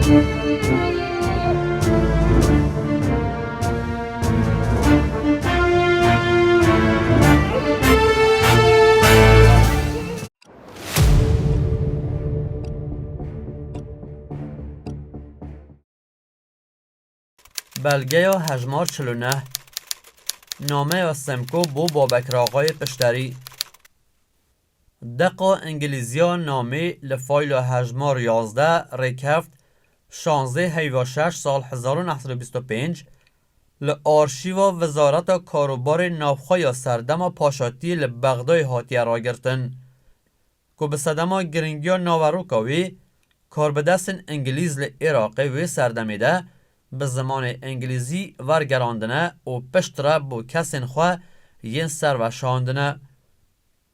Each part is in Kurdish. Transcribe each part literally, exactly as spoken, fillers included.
Belgeya hejmar çil û neh. Nameya Simko bo Babek Raxayê Pişterî. Deqa îngilîziya namê li fayla hejmar yazdeh rêkeft şanzê heyva şeş sal hezar û neh sed û bîst û pênc li arşîva Wezareta Karûbarê Navxwe ya serdema paşatiyê li Bexdayê hatiye ragirtin. Ku bi sedema giringiya naveroka wê, karbidestên îngilîz li Iraqê wê serdemê de bi zimanê îngilîzî wergerandine û piştre bo kesên xwe yên serveşandine.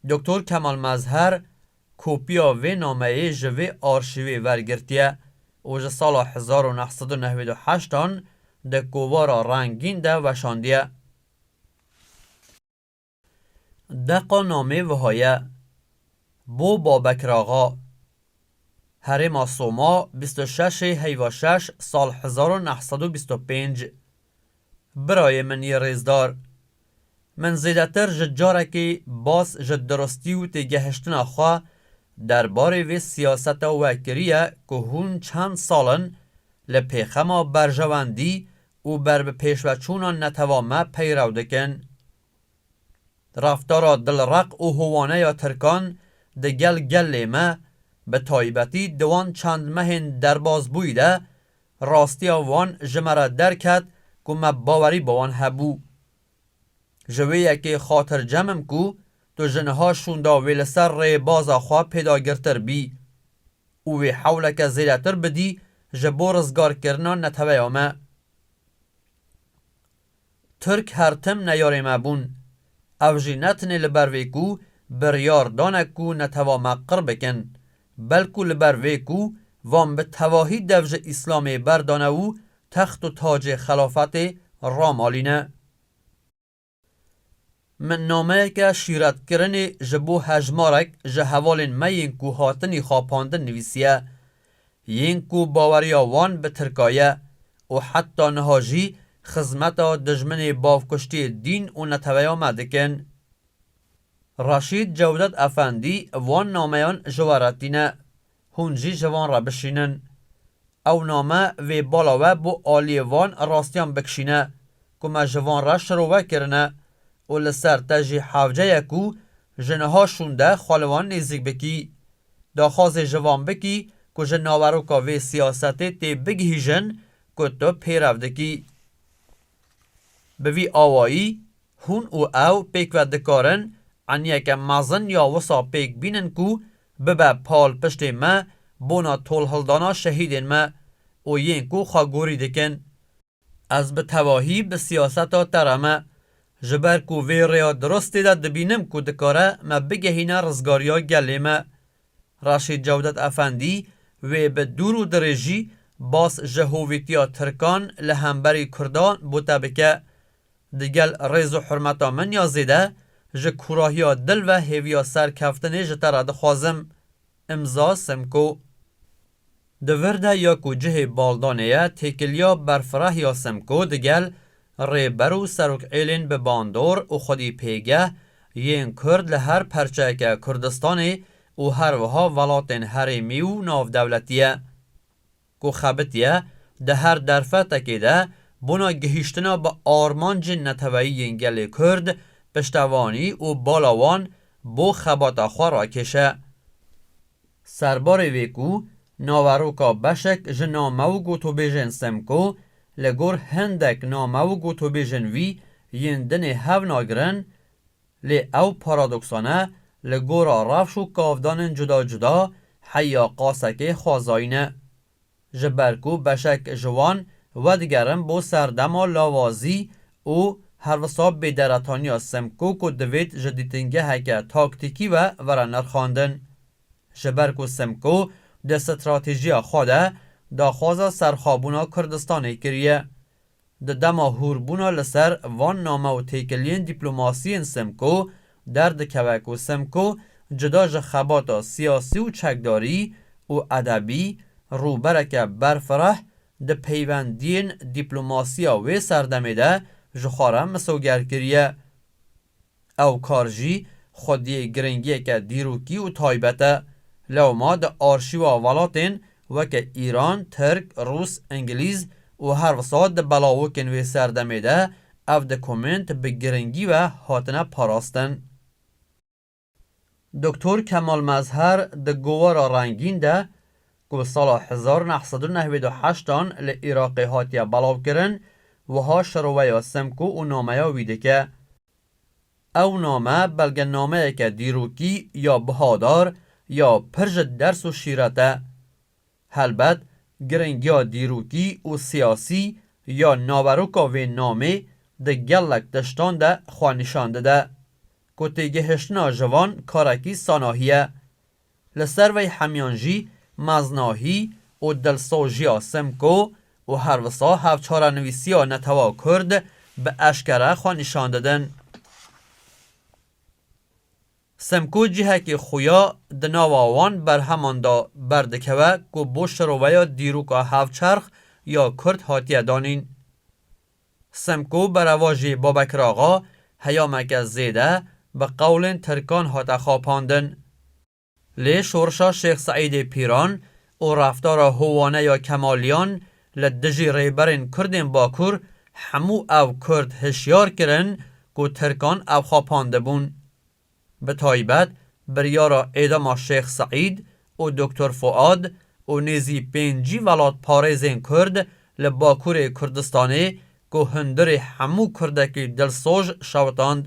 Doktor Kemal Mezher kopiya vê nameyê ji vê arşîvê wergirtiye û ji sala hezar û neh sed û newêd û heştan di kovara rengîn de weşandiye. Deqa namê wiha ye: Bo Babek Raxa. Herêma Soma, bîst û şeşê heyva şeş sal hezar û neh sed û bîst û pênc. Birayê min yê rêzdar, min zêdetir ji carekê bas ji dirustî û têgehiştina xwe derbarê vê siyaseta we kiriye ku hûn çend sal in li pêxema berjewendî û berbipêşveçûna netewa me peyrew dikin. Reftara dilreq û hovane ya Tirkan di gel gelê me, bi taybetî di wan çend mehên derbazbûyî de, rastiya wan ji me re derket ku me bawerî bi wan hebû. Ji wê yekê xatircem im ku tu ji niha şûnda wê li ser rêbaza xwe pêdagirtir bî û wê hewleke zêdetir bidî ji bo rizgarkirina neteweya me. Tirk her tim neyarê me bûn. Ev jî ne tenê li ber vê ku biryar dane ku netewa me qir bikin, belkû li ber vê ku van bi tevahî dev ji Îslamê berdane û text û tacê xelafetê ramalîne. Min nameyeke şîretkirinê ji bo hejmarek ji hevalên me yên ku hatinî xapandin nivîsiye, yên ku baweriya wan bi tirka ye û heta niha jî xizmeta dijminê bavkuştiyê dîn û neteweya me dikin. Reşîd Cewdet Efendî van nameyan ji we re tîne, hûn jî ji van re bişînin. Ew name vê bala we bo aliyê van rastiyan bikişîne, ku me ji van re şirove kirine û li ser te jî hewce ye ku ji niha şûnde xwe li wan nêzîk bikî. Daxwazê ji van bikî ku ji naveroka vê siyasetê tê bigihîjin ku tu pêrev dikî. Bi vî awayî, hûn û ew pêk ve dikarin eniyeke mezin ya wisa pêk bînin ku bibe pal piştê me bona tolhildana şehîdên me û yên ku xwe gorî dikin. Ez bi tevahî bi siyaseta te re me, ji ber ku vê rêya dirustê de dibînim ku dikare me bigehîne rizgariya gelê me. Reşîd Cewdet Efendî wê bi dûr û dirêjî bas ji hovîtiya Tirkan li hemberî Kurdan bo te bike. Digel rêz û hurmeta min ya zêde, ji kûrahiya dil ve hêviya serkeftinê ji te re dixwazim. Îmza Simko. Di vir de ya ku cihê baldanê ye, têkiliya berfireh ya Simko digel rêber û serokêlên bi bandor û xwedî pêgeh yên Kurd li her perçeyeke Kurdistanê û her wiha welatên herêmî û navdewletî ye. Ku xebitiye di her derfetekê de bona gihîştina bi armancên neteweyî yên gelê Kurd piştevanî û bala wan bo xebata xwe rakêşe. Serbarê vê ku naveroka beşek ji name û gotûbêjên Simko li gor hindek name û gotûbêjên vî yên dinê hev nagirin, lê ew paradoksan e, li gora rewş û kavdanên cuda cuda heya qasekê xwezayî ne. Ji ber ku beşek ji wan vedigerin bo serdema lawazî û herwisa bêderetaniya Simko ku divêt ji dîtingeheke taktîkî ve were nirxandin. Ji ber ku Simko di stratejiya xwe de daxwaza serxwebûna Kurdistanê kiriye. Di dema hûrbûna li ser van name û têkiliyên dîplomasiyên Simko derdikeve ku Simko cuda ji xebata siyasî û çekdarî û edebî, Rûbereke berfireh di peywendiyên dîplomasiya wê serdemê de ji xwe re misoger kiriye. Ew kar jî xwediyê giringiyeke dîrokî û taybet e. Lewma di arşîva welatên weke Îran, Tirk, Rûs, Îngilîz û her wisa di belawokên wê serdemê de ev dokument bi giringî ve hatine parastin. Doktor Kemal Mezher di govara rengîn de, ku sala hezar neh sed û nehwêd û heştan li Iraqê hatiye belavkirin, wiha şiroveya Simko û nameya wî dike. Ew name belgenameyeke dîrokî ya bihadar ya pir ji ders û şîret e. Helbet, giringiya dîrokî û siyasî ya naveroka vê namê di gelek tiştan de xwe nîşan dide, ku têgihiştina ji van karekî sanahî ye. Li ser vey hemiyan jî meznahî û dilsojiya Simko û her wisa hevçarenivîsiya netewa Kurd bi eşkere xwe nîşan didin. Simko cihekî xuya di nava wan berheman de berdikeve ku bo şiroveya dîroka hevçerx ya Kurd hatiye danîn. Simko berevajî Babekir Axa heyameke zêde bi qewlên Tirkan hate xapandin. Lê şorişa Şêx Seîdê Pîran û reftara hovane ya Kemaliyan li dijî rêberên Kurdên Bakur hemû ev Kurd hişyar kirin ku Tirkan ev xapandibûn. Bi taybet biryara êdama Şêx Seîd û Doktor Fuad û nêzî pêncî welatparêzên Kurd li Bakurê Kurdistanê ku hundirê hemû Kurdekî dilsoj şewitand.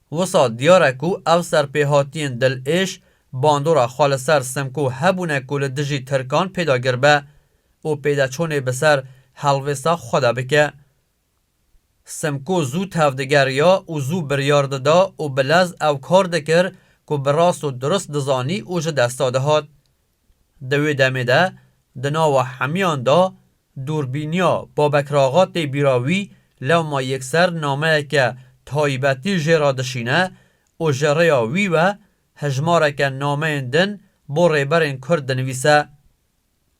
Wisa diyar e ku ev serpêhatiyên dilêş bandora xwe li ser Simko hebûne ku li dijî Tirkan pêdagir be û pêdeçûnê bi ser helwêsta xwe de bike. Simko zû tevdigeriya û zû biryar dida û bi lez ew kar dikir ku bi rast û dirust dizanî û ji desta dihat. Di wê demê de di nava hemiyan de dûrbîniya Babekir Axa tê bîra wî, lewma yekser nameyeke taybetî jê re dişîne û ji rêya wî ve hejmareke nameyên din bo rêberên Kurd dinivîse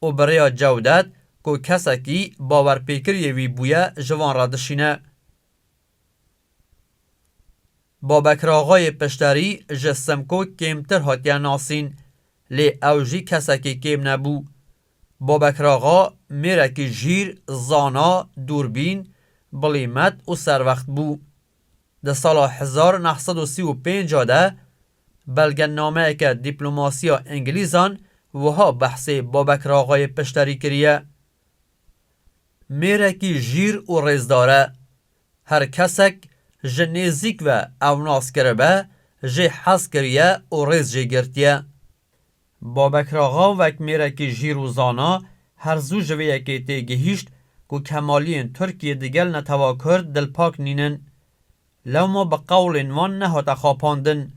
û bi rêya Cewdet ku kesekî bawerpêkiriyê wî bûye ji van re dişîne. Babekir Axayê Pişterî ji Simko kêmtir hatiye nasîn, lê ew jî kesekî kêm nebû. Babekir Axa mêrekî jîr, zana, dûrbîn, bilîmet û serwext bû. Di sala hezar neh sed û sî û pênc de belgenameyeke dîplomasiya Îngilîzan wiha behsê Babekir Axayê Pişterî kiriye. Mêrekî jîr û rêzdar e. Her kesek ji nêzîk ve ew nas kiribe, jê hez kiriye û rêz jê girtiye. Babekir Axa wek mêrekî jîr û zana her zû ji vê yekê têgihîşt ku kemaliyên Tirkiyê digel netewa Kurd dilpak nînin. Lewma bi qewlên wan nehate xapandin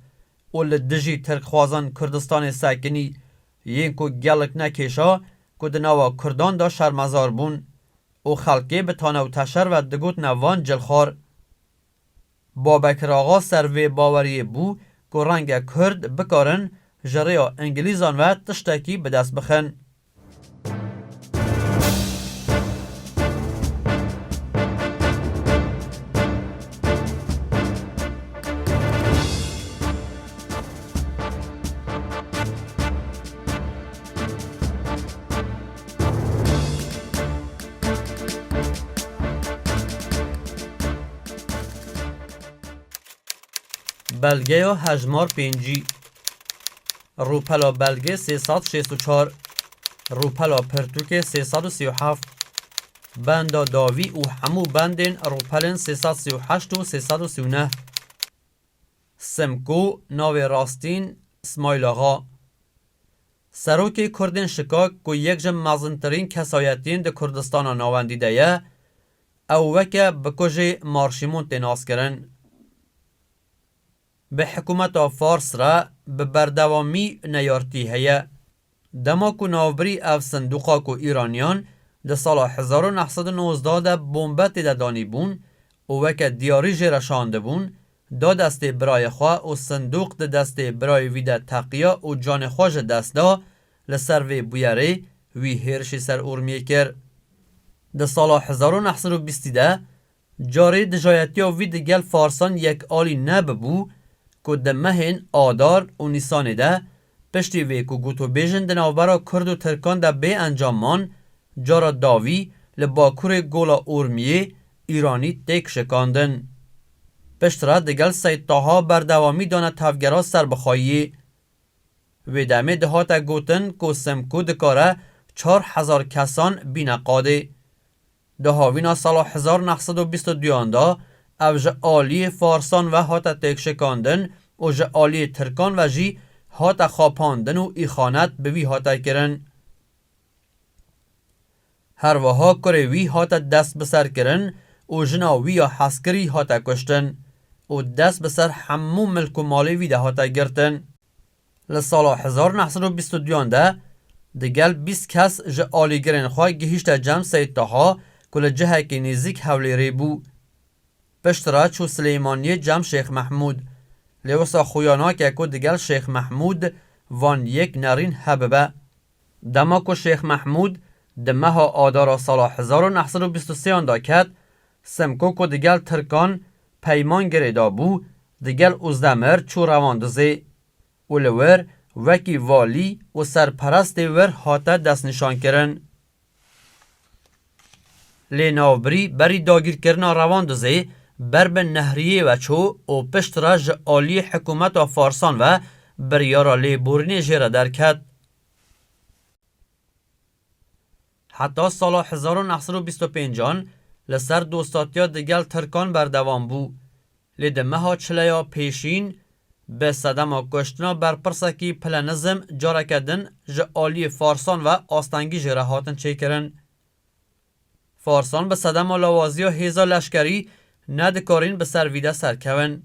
û li dijî tirkxwazan Kurdistanê sekinî, yên ku gelek ne kêşa ku di nava Kurdan de şermezar bûn û xelkê bi tane û teşer ve digotine van cilxwar. Babekir Axa ser vê baweriyê bû ku renge Kurd bikarin ji rêya Îngilîzan ve tiştekî bi dest bixin. Belgeya hejmar pêncî. Rûpela belgê sê sed şêst û çar. Rûpela pirtûkê sê sed û sî û heft. Benda dawî û hemû bendên rûpelên sê sed sî û heşt û sê sed û sî û neh. Simko, navê rastîn, Smaîl Axa. Serokê Kurdên Şikak ku yek ji mezintirîn kesayetiyên di Kurdistana Navendî de ye, ew weke bikujê Marşîmon tê naskirin. Bi hikûmeta Fars re bi berdewamî neyartî heye. Dema ku navbirî ev sindoqa ku Îraniyan di sala hezar û neh sed û nozdeh de bombe tê de danîbûn û weke diyarî jê re şandibûn, da destê birayê xwe û sindoq di destê birayê wî de teqiya û canê xwe ji dest da, li ser vê bûyerê wî hêrişî ser Urmiyê kir. Di sala hezar û neh sed û bîstî de carê dijayetiya wî digel Farsan yek alî nebibû ku di mehên Adar û Nîsanê de piştî vê ku gotûbêjên di navbera Kurd û Tirkan de bê encam man, cara dawî li bakurê Gola Urmiyê Îranî têk şikandin. Piştre digel Seyd Taha berdewamî dane tevgera serbixwayiyê. Wê demê dihate gotin ku Simko dikare çar hezar kesan bîne qadê. Di havîna sala hezar neh sed û bîst û duyan de ev ji aliyê Farsan ve hate têkşikandin û ji aliyê Tirkan ve jî hate xapandin û îxanet bi wî hate kirin. Her wiha kurê wî hate destbiserkirin û jina wî ya hezkirî hate kuştin û dest bi ser hemû milk û malê wî de hate girtin. Li sala hezar neh sed û bîst û duyan de digel bîst kes ji alîgirên xwe gihîşte cem Seyd Taha ku li cihekî nêzîk Hewlêrê bû. Piştre çû Silêmaniyê cem Şêx Mehmûd. Lê wisa xuya nake ku digel Şêx Mehmûd van yek nerîn hebibe. Dema ku Şêx Mehmûd di meha Adara sala hezar û neh sed û bîst û sêyan de ket, Simko ku digel Tirkan peyman girêdabû, digel Ozdemir çû Rewandizê û li wir wekî valî û serperestê wir hate destnîşankirin. Lê navbirî berî dagîrkirina Rewandizê ber bi Nehriyê ve çû û piştre ji aliyê hikûmeta Farsan ve biryara lêborînê jê re derket. Heta sala hezar û neh sed û bîst û pêncan li ser dostatiya digel Tirkan berdewam bû. Lê di meha çileya pêşîn bi sedema kuştina berpirsekî pile nizm careke din ji aliyê Farsan ve astengî jê re hatin çêkirin. Farsan bi sedema lawaziya hêza leşkerî nedikarîn bi ser vî de serkevin.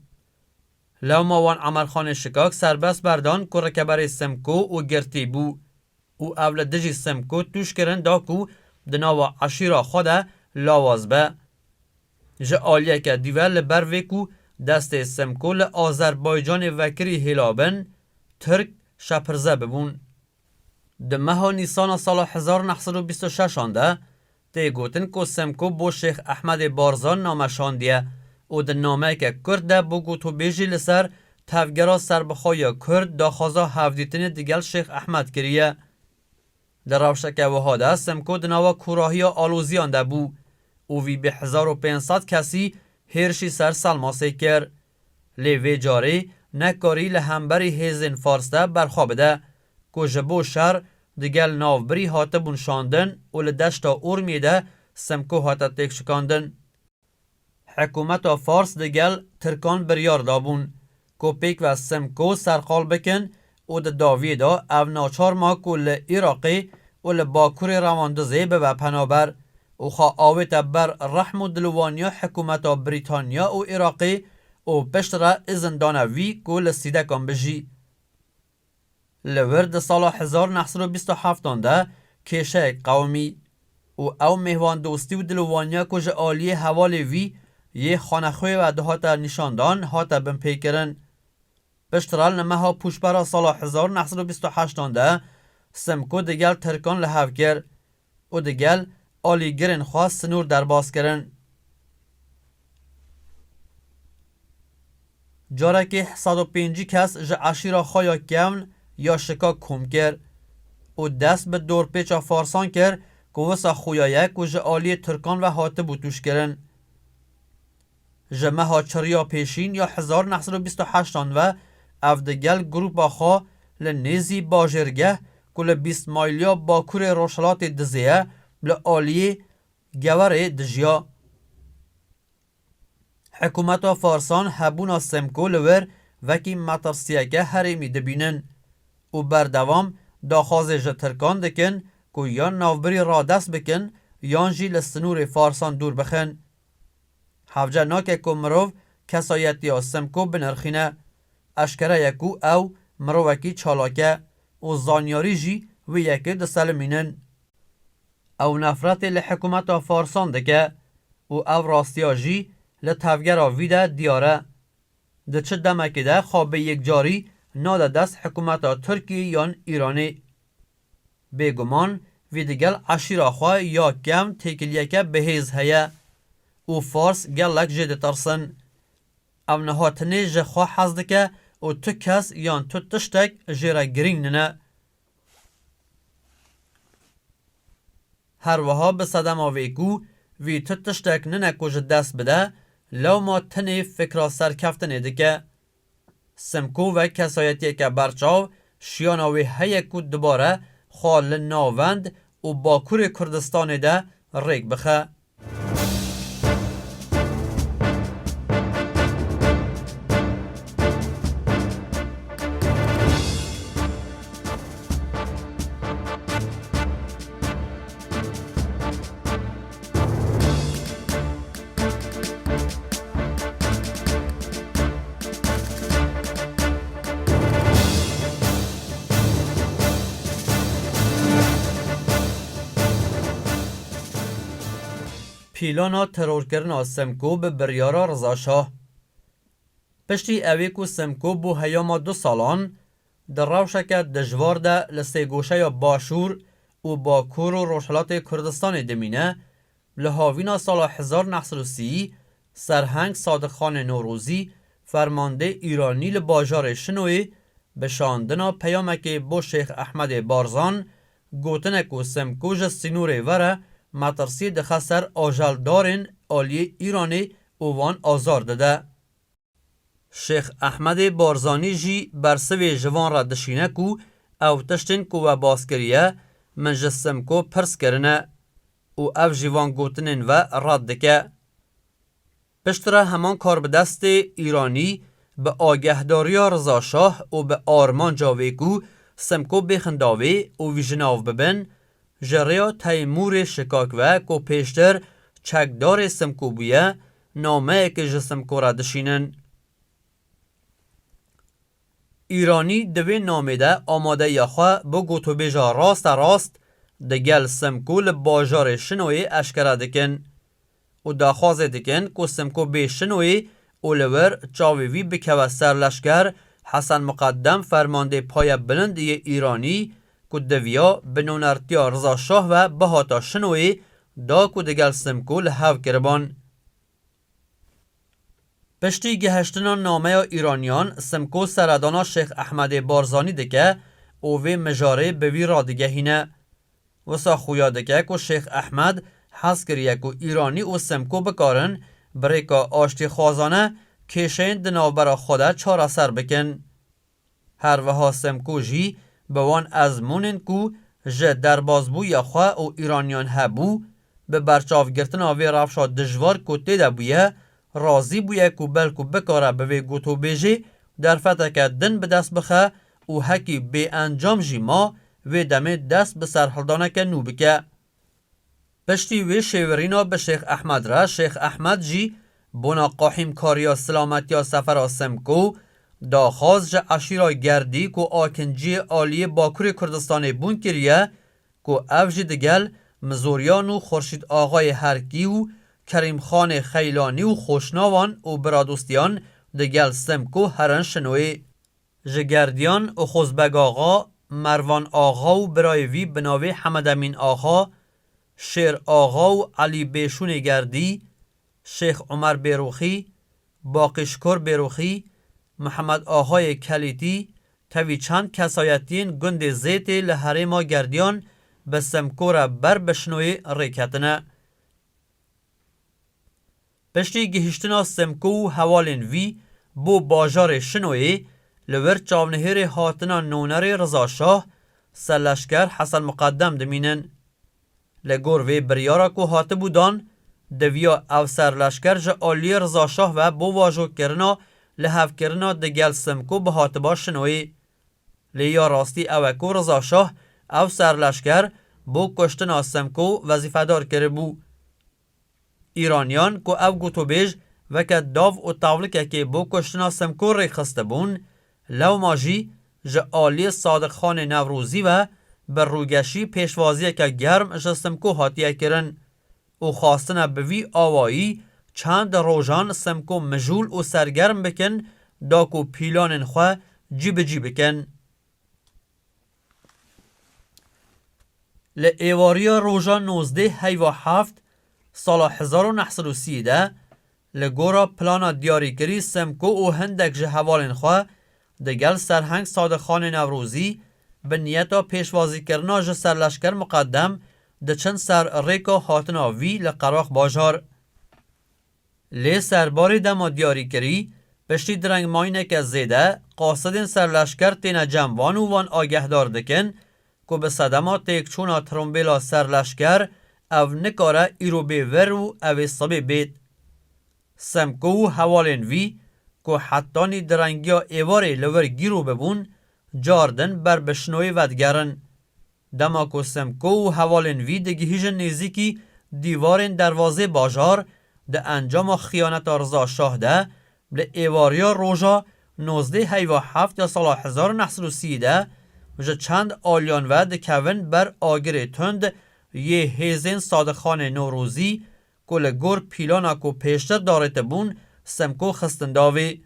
Lewma wan Emerxanê Şikak serbest berdan ku rikeberê Simko û girtî bû û ev li dijî Simko tûş kirin da ku di nava eşîra xwe de lawaz be. Ji aliyeke dî ve li ber vê ku destê Simko li Azerbaycanê vekirî hêla bin, Tirk şepirze bibûn. Di meha Nîsana sala hezar neh sed û bîst û şeşan de tê gotin ku Simko bo Şêx Ehmedê Barzan name şandiye û di nameyeke kurt de bo gotûbêjî li ser tevgera serbixwe ya Kurd daxwaza hevdîtinê digel Şêx Ehmed kiriye. Di rewşeke wiha de Simko di nava kûrahiya aloziyan de bû û vî bi hezar û pênc sed kesî hêrişî ser Selmasê kir. Lê vê carê nekarî li hemberî hêzên Fars de berxwe bide ku ji bo şer digel navbirî hatibûn şandin û li deşta Urmiyê de Simko hate têkşikandin. Hikûmeta Fars digel Tirkan biryar dabûn ku pêk ve Simko serqal bikin û di dawiyê de ev naçar ma ku li Iraqê û li bakurê Rewandizê bibe penaber û xwe awête ber rehm û dilwaniya hikûmeta Brîtanya û Iraqê û piştre izin dane wî ku li Sîdekan bijî. Li wir di sala hezar neh sed û bîst û heftan de kêşeyek qewimî û ew mêhwandostî û dilwaniya ku ji aliyê hevalê wî yê xanexwê ve dihate nîşandan hate binpêkirin. Piştre li meha Pûşbera sala hezar neh sed û bîst û heştan de Simko digel Tirkan li hev kir û digel alîgirên xwe sinûr derbas kirin. Carekê sed û pêncî kes ji eşîra xwe ya kevn ya Şikak kom kir û dest bi dorpêça Farsan kir ku wisa xuya ye ku ji aliyê Tirkan ve hatibû tûşkirin. Ji meha çiriya pêşîn ya hezar neh sed û bîst û heştan ve ev digel grûpa xwe li nêzî bajêrgeh ku li bîst mayliya bakurê rojhilatê Dizê ye, li aliyê Gewerê dijiya. Hikûmeta Farsan hebûna Semko li wir wekî metirsiyeke herêmî dibînin û berdewam daxwazê ji Tirkan dikin ku yan navbirî radest bikin yan jî li sinûrê Farsan dûr bixin. Hewce nake ku mirov kesayetiya Semko binirxîne. Eşkere ye ku ew mirovekî çalak e û zanyarî jî wê yekê diselimînin. Ew nefretê li hikûmeta Farsan dike û ev rastiya jî li tevgera vî de diyar e. Di çi demekê de xwe bi yekcarî nade dest hikûmeta Tirkiyê yan Îranê. Bêguman Vî digel eşîra xwe ya kevn têkiliyeke bihêz heye û Fars gelek jê ditirsin. Ew niha tenê ji xwe hez dike û tu kes yan tu tiştek jê re girîng nine. Her wiha bi sedema vê ku vî tu tiştek nine ku ji dest bide, lewma tenê fikra serkeftinê dike. Simko wek kesayetiyeke berçav şiyana wê heye ku dubare xwe li navend û Bakurê Kurdistanê de rêk bixe. Pîlana terorkirina Simko bi biryara Riza Şah. Piştî ewê ku Simko bû heyama du salan, di rewşeke dijwar de li sêgoşeya Başûr û Bakur û Rojhilatê Kurdistanê dimîne, li havîna sala hezar neh sed û sî Serheng Sadiqxanê Newrozî, fermandê Îranî li bajarê Şinoyê, bi şandina peyamekê bo Şêx Ehmedê Barzan, gotine ku Simko ji sînorê ve re metirsiyê dixe ser ajeldarên aliyê Îranê û wan azar dide. Şêx Ehmedê Barzanî jî bersivê ji van re dişîne ku ew tiştên ku we bas kiriye, min ji Simko pirs kirine û ev jî van gotinên ve red dike. Piştre heman karbidestê Îranî bi agehdariya Riza Şah û bi armanca wê ku Simko bêxin davê û vî ji nav bibin, ji rêya Teymûrê Şikak ve ku pêştir çekdarê Simko bûye, nameyekê ji Simko re dişînin. Îranî di vê namê de amadeya xwe bo gotûbêja rasterast digel Simko li bajarê Şinoyê eşkere dikin û daxwazê dikin ku Simko bê Şinoyê û li wir çavê wî bikeve ser leşker Hesen Muqeddem, fermandê paye bilind yê Îranî, ku diviya bi nûnertiya Riza Şah ve bihata Şinoyê, da ku digel Simko li hev kiriban. Piştî gihiştina nameya Îraniyan, Simko seredana Şêx Ehmedê Barzanî dike û vê mijarê bi wî radigehîne. Wisa xuya dike ku Şêx Ehmed hez kiriye ku Îranî û Simko bikarin bi rêka aştîxwazane kêşeyên di navbera xwe de çareser bikin. Her wiha Simko jî bi wan ezmûnên ku ji derbazbûya xwe û Îraniyan hebû, bi berçavgirtina vê rewşa dijwar ku tê de bûye, razî bûye ku belku bikare bi vê gotûbêjê derfeteke din bi dest bixe û hekî bêencam jî ma, wê demê dest bi serhildaneke nû bike. Piştî wê şêwirîna bi Şêx Ehmed re, Şêx Ehmed jî bona qahîmkariya silametiya sefera Simko, daxwaz ji eşîra Gerdî ku akinciyê aliyê Bakurê Kurdistanê bûn kiriye, ku ev jî digel Mizoriyan û Xurşîd Axayê Herkî û Kerîmxanê Xeylanî û xoşnavan û biradostiyan digel Simko herin Şinoyê. Ji Gerdiyan Oxozbeg Axa, Mervan Axa û birayê vî bi navê Hemedemîn Axa, Şêr Axa û Elî Bêşûnê Gerdî, Şêx Omer Bêrûxî, Baqî Şikor Bêrûxî, Mihemed Axayê Kelîtî, tevî çend kesayetiyên gundê Zêtê li herêma Gerdiyan bi Simko re ber bi Şinoyê rê ketine. Piştî gihîştina Simko û hevalên vî bo bajarê Şinoyê, li wir çavnihêrê hatina nûnerê Riza Şah, serleşker Hesen Muqeddem dimînin. Li gor vê biryara ku hatibû dan, diviya ev serleşker ji aliyê Riza Şah ve bo vajokirina lihevkirina digel Simko bihatiba Şinoyê. Lê ya rastî ew e ku Riza Şah ew serleşker bo kuştina Simko wezîfedar kiribû. Îraniyan ku ev gotûbêj weke dav û tavlikekê bo kuştina Simko rêxistibûn, lewma jî ji aliyê Sadiq Xanê Newrozî ve bi rûgeşî pêşwaziyeke germ ji Simko hatiye kirin û xwastine bi vî awayî çend rojan Simko mijûl û sergerm bikin, da ku pîlanên xwe cîbicî bikin. Li êvariya roja nozdeh heyva heft sala hezar û neh sed û sî de, li gora plana diyarîkirî, Simko û hindek ji hevalên xwe digel Serheng Sadixanê Newrozî bi niyeta pêşwazîkirina ji serleşker Miqedem diçin ser rêka hatina vî li Qerex bajar. Lê serbarê dema diyarîkirî, piştî direngmayîneke zêde, qasidên serleşker têne cem wan û wan agehdar dikin ku bi sedema têkçûna trombêla serleşker ev nikare îro bê vir û ev ê sibê bêt. Simko û hevalên vî ku hetanî direngiya êvarê li wir gîro bibûn, cardin ber bi şinoyê vedigerin. Dema ku Simko û hevalên vî digihîjin nêzîkî dîvarên dervazê bajar, di encama xiyaneta Riza Şah de, li êvariya roja nozdeh heyva heft ya sala hezar û neh sed û sî de, ji çend aliyan ve dikevin ber agirê tund yê hêzên Sadixanê Newrozî ku li gor pîlana ku pêştir darêtibûn, Simko xistin davê.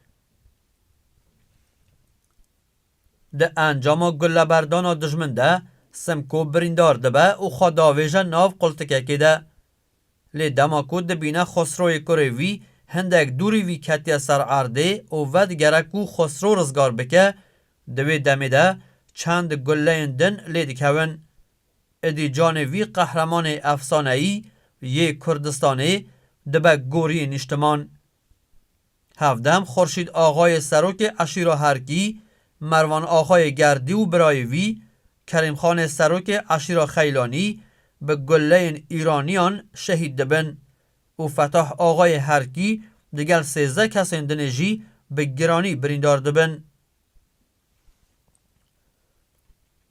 Di encama gulleberdana dijmin de Simko birîndar dibe û xwe davêje nav qultikekê de. Lê dema ku dibîne Xosroyê kurê vî hindek dûrî vî ketiye ser erdê û vedigere ku Xosro rizgar bike, di wê demê de çend gulleyên din lê dikewin. Êdî canê vî qehremanê efsaneyî yê Kurdistanê dibe goriyê nîştiman. Hevdem Xurşîd Axayê serokê eşîra Herkî, Mervan Axayê Gerdî û birayê wî, Kerîmxanê serokê eşîra Xeylanî bi gulleyên Îraniyan şehîd dibin û Fetah Axayê Herkî digel sêzdeh kesên dinê jî bi giranî birîndar dibin.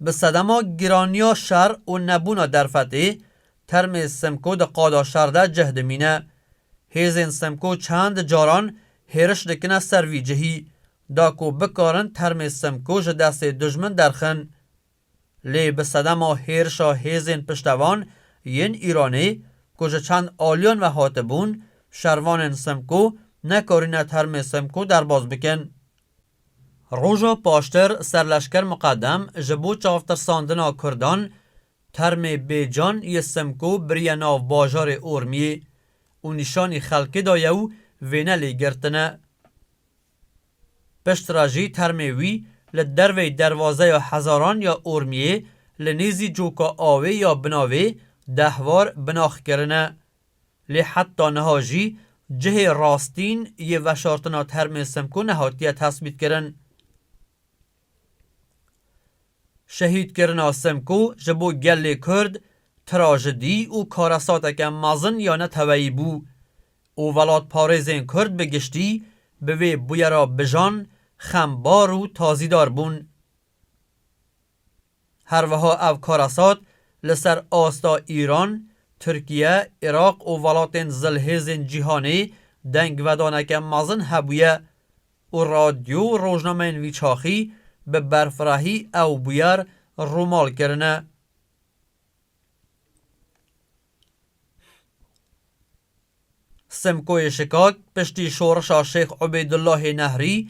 Bi sedema giraniya şer û nebûna derfetê, termê Simko di qada şer de cih dimîne. Hêzên Simko çend caran hêriş dikine ser vî cihî, da ku bikarin termê Simko ji destê dijmin derxin. Lê bi sedema hêrişa hêzên piştevan yên Îranê ku ji çend aliyan ve hatibûn, şervanên Simko nekarîne termê Simko derbas bikin. Roja paştir serleşker Miqedem ji bo çavtirsandina Kurdan termê bêcan yê Simko biriye nav bajarê Ormiyê û nîşanî xelkê daye û vêne lê girtine. Piştre jî termê wî li dervey derwazeya Hezaran ya Ormiyê li nêzî coka avê ya Binavê dehwar binax kirine. Lê heta niha jî cihê rastîn yê veşartina termê Simko nehatiye tesbîtkirin. Şehîdkirina Simko ji bo gelê Kurd trajidî û karesateke mezin ya neteweyî bû û welatparêzên Kurd bi giştî bi vê bûyera bijan xembar û tazîdar bûn. Her wiha ev karesat li ser asta Îran, Tirkiye, Iraq û welatên zilhêzên cîhanê dengvedaneke mezin hebûye û radyo û rojnameyên vî çaxî bi berfirehî ew bûyer rûmal kirine. Simkoyê Şikak piştî şorişa Şêx Ubeydullahê Nehrî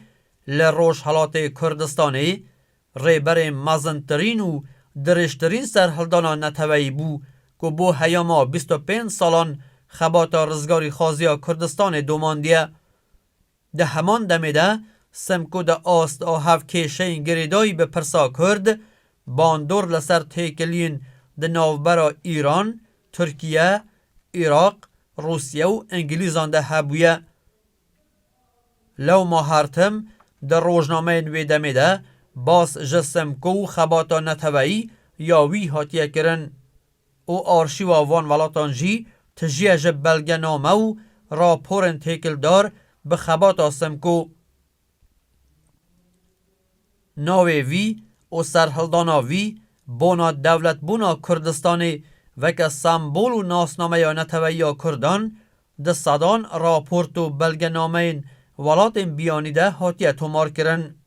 li Rojhelatê Kurdistanê rêberê mezintirîn û dirêjtirîn serhildana neteweyî bû ku bo heyama bîst û pênc salan xebata rizgarîxwaziya Kurdistanê domandiye. Di heman demê de Simko di asta hev kêşeyên girêdayî bi pirsa Kurd, bandor li ser têkiliyên di navbera Îran, Tirkiye, Iraq, Rûsye û Îngilîzan de hebûye. Lewma her tim di rojnameyên wê demê de bas ji Simko û xebata neteweyî ya wî hatiye kirin û arşîva van welatan jî tijî ye ji belgename û raporên têkildar bi xebata Simko. Navê vî û serhildana vî bona dewletbûna Kurdistanê weke sembol û nasnameya neteweyiya Kurdan di sedan raport û belgenameyên welatên biyanî de hatiye tomarkirin.